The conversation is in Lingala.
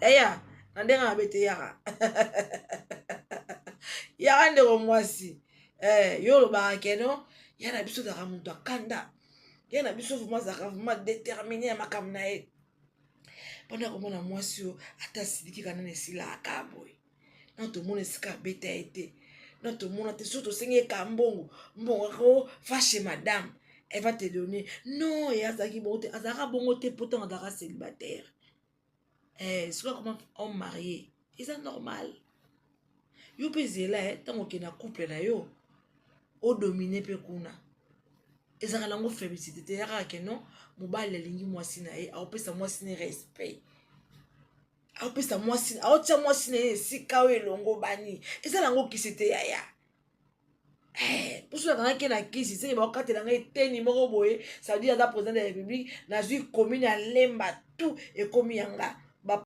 Yaya na ndenge mabe te, yaka yaka ndeko mwasi. Eh, yo olobaka keno ya na biso ozalaka moto akanda, ya na biso vraiment azalaka vraiment déterminé ya makambo na ye. Mpona komona mwasi oyo ata asiliki kana na esilaka boye, na tomona esika abeta ye te, na tomona te. Soki tosengi ye ka mbongo, mbongo ako va chez madame, elle va te donner. Non, ye azalaki bongo te, azalaka bongo te po ntango azalaka célibataire. Eh, soki akoma homme marié, eza normal. Yo mpe zela ntango okende na couple na yo, odomine mpe kuna. Ezalaka nango félicité te, ya kaka ke non, mobali alingi mwasi na ye, aopesa mwasi na respect, aopesa mwasi, aotia mwasi na ye esika oyo elongo bani. Eza nango kisi te, yaya. Mposo nakangaki na kisi, seke bakokatela ngai eteni moko boye. Ça veut dire aza président de la République, nazwi commune ya Lemba, tout ekomi yanga.